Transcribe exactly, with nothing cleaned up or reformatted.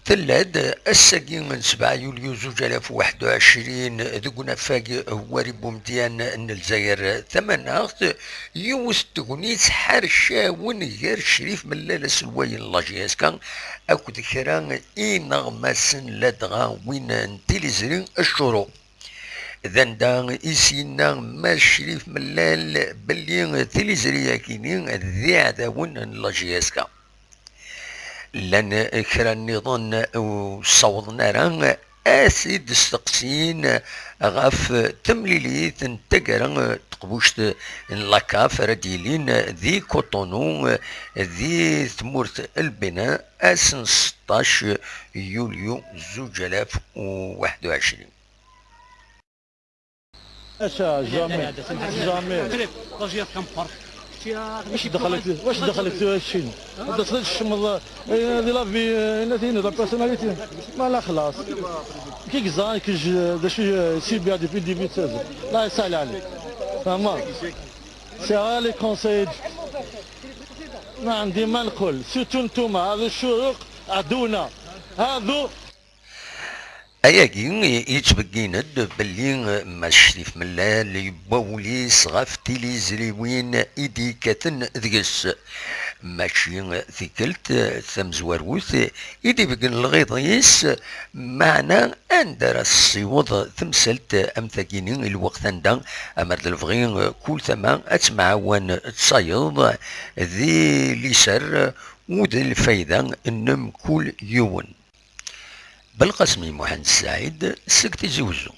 Tella-d ass-agi n sebɛa yulyu zuǧ alaf u waḥed u ɛecrin deg unafag Wari Bumedyan n Lezzayer Tamaneɣt, yiwet n tegnit ḥercawen gar Crif Mellal aselway n la J S K akked kra ineɣmasen ladɣa win n Tiliẓri Ccuruq. D anda i s-yenna Mass Crif Mellal belli tiliẓri-agi-nni d iɛdawen n la J S K. Llan kra nniḍen ur ssawḍen ara ad t-id-steqsin ɣef temlilit n taggara n teqbuct n la CAF ara d-yilin di Cotonou, di tmurt n Lbinin, ass n seṭṭac yulyu zuǧ alaf u waḥed u ɛecrin. Jamais, jamais. Crif, la J S K meqqert. واش دخلك واش دخلك في الشين؟ هذا صدق الشمل. هذه la vie, la personnalité. ما لا خلاص. كي كزا كي ج- دا شي سي بي ديبي ديبي تازا. لا يسال عليك. فهمت؟ سي غير لي كونساي. ما عندي ما نقول، surtout نتوما هذو الشروق عدونا. هذو Ayagi yettbeggin-d belli Mass Crif Mellal yewwa wul-is ɣef tiliẓriwin i d-yekkaten deg-s. Mačči tikkelt tamezwarut i d-ibeggen lɣiḍ-is, meɛna anda ara tessiweḍ temsalt am tagini i lweqt anda, amer d lebɣi, kul tama ad temɛawan d tayeḍ di liser u d lfayda n mkul yiwen. Belqasem I Muḥend Ssaɛid seg Tizi Wezzu.